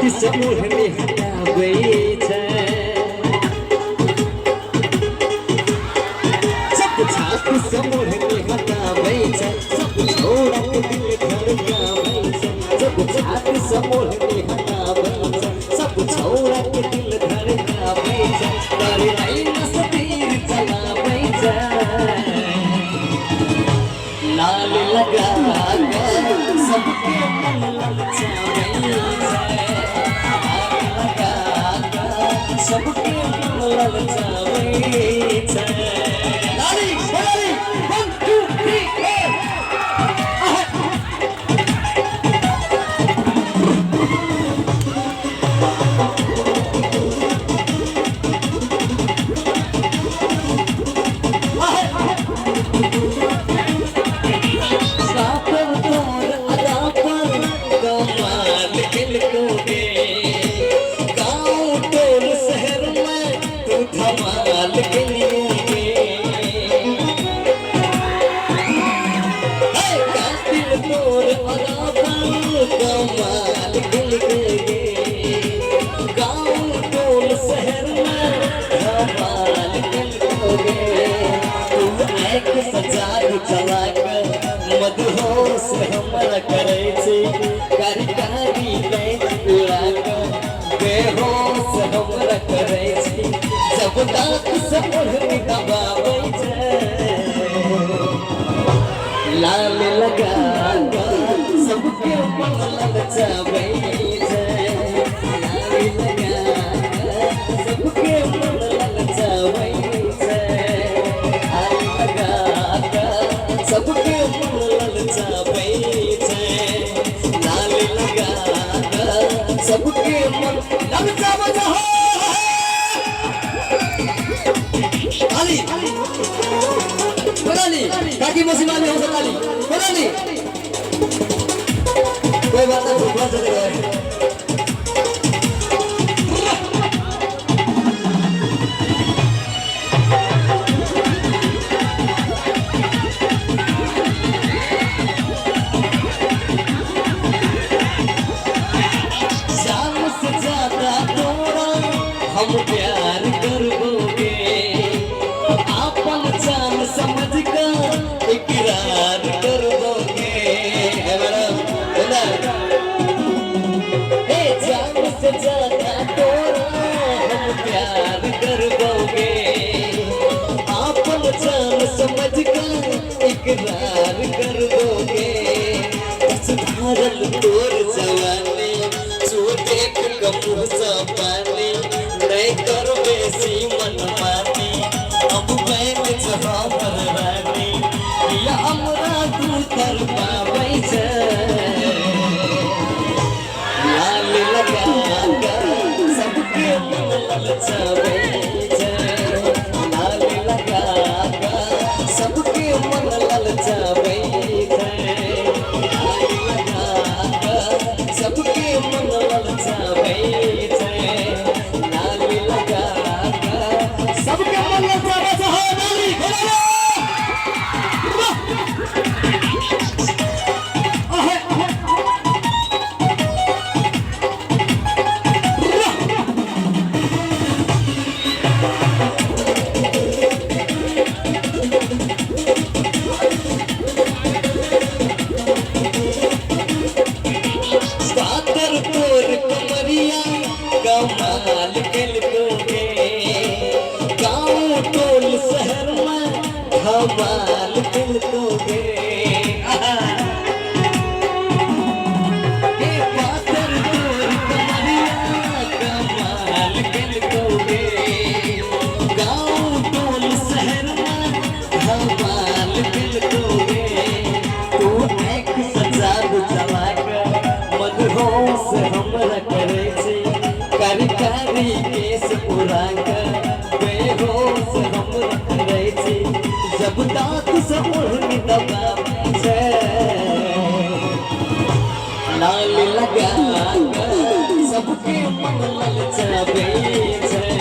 छाती से ओढ़नी हटाबै छै। सब छाती से ओढ़नी हटाबै छै, सब छौड़ा के दिल धड़काबै छै। जब छाती से ओढ़नी हटाबै छै, सब छौड़ा के दिल धड़काबै छै। तारी लाइन से तीर चलाबै छै, लाल लगा के सबके मन ललचाबै छै। लाल लगा के सबके मन ललचाबै छै। ताली ताली, 1 2 3 4। कातर तोर अदा पर कमाल केलकोगे, गाँव टोल शहर में तू धमाल केलियोगे। कातिल तोर अदा पर कमाल केलकोगे, गाँव टोल शहर में धमाल केलकोगे। तू एक सजाद चला कर मदहोश हमरा करै छै, कारी कारी नैन उड़ा कऽ बेहोश हमरा करै छै। जब दाँत से ओढ़नी दबाबै छै, लाल लगा कऽ सबके मन ललचाबै छै। लाल लगा कऽ सबके मन ललचाबै छै। लाल लगा कऽ सबके मन ललचाबै छै। लाल लगा कऽ सबके मन ललचाबै छै। ताली ताली, काकी मौसी मामी हो ताली ताली। कोई बात नहीं, भगवान चले गए। जान से ज्यादा तोरा हम प्यार करबोगे, आपन जान समझ कर इकरार करबोगे। है मैडम सुंदर। ए जान से ज्यादा तोरा हम प्यार करबोगे, आपन जान समझ कर इकरार करबोगे। बस धारल तोर जवानी, जो देख के मुँह से पानी, नहीं कर बेसी मनमानी, अब बैन छ हमर रानी, या हमरा तू तड़पाबै छै। लाल लगा कऽ सबके मन ललचाबै छै। लाल लगा कऽ सबके मन ललचाबै छै। लाल लगा कऽ सबके मन ललचाबै छै। लाल लगा कऽ सबके मन ललचाबै छै। हो ताली ताली। आहे आहे। पातर तोर कमरिया कमाल केलकोगे, गाँव टोल शहर में धमाल केलकोगे। हे पातर तोर कमरिया कमाल केलकोगे, गाँव टोल शहर में धमाल केलकोगे। तू एक सजाद चला कर मदहोश हमरा करै छै, कारी कारी केस उड़ा कर बेहोश हमरा करै छै। जब दाँत से ओढ़नी दबाबै छै, लाल लगा कऽ सबके मन ललचाबै छै।